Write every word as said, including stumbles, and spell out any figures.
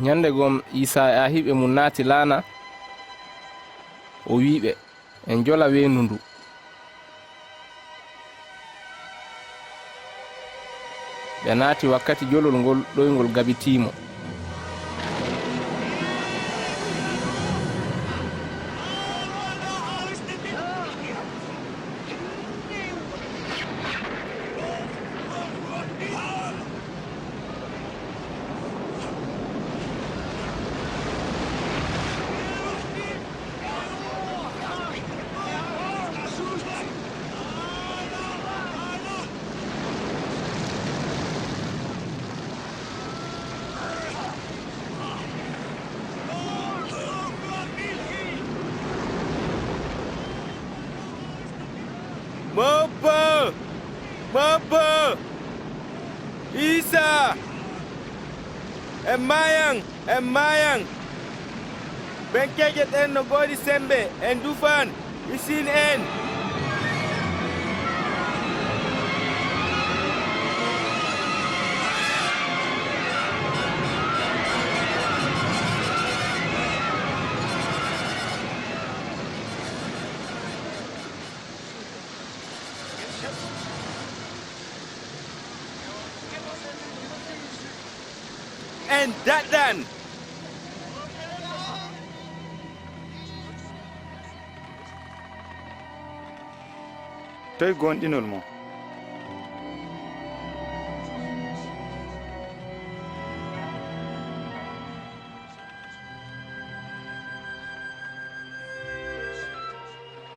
Ñande gom, Iisaa e aahiiɓe mum naati laana, o wii ɓe, en jola weendu ndu. Ɓe naati wakkati jolol ngol, ɗoyngol gabitii mo. Moobbo! Moobbo! Iisaa! En maayan! En maayan! Ɓen keƴeteɗen no ngoodi sembe, en ndufan, isin en. En daɗɗan. Toy goonɗinol mon?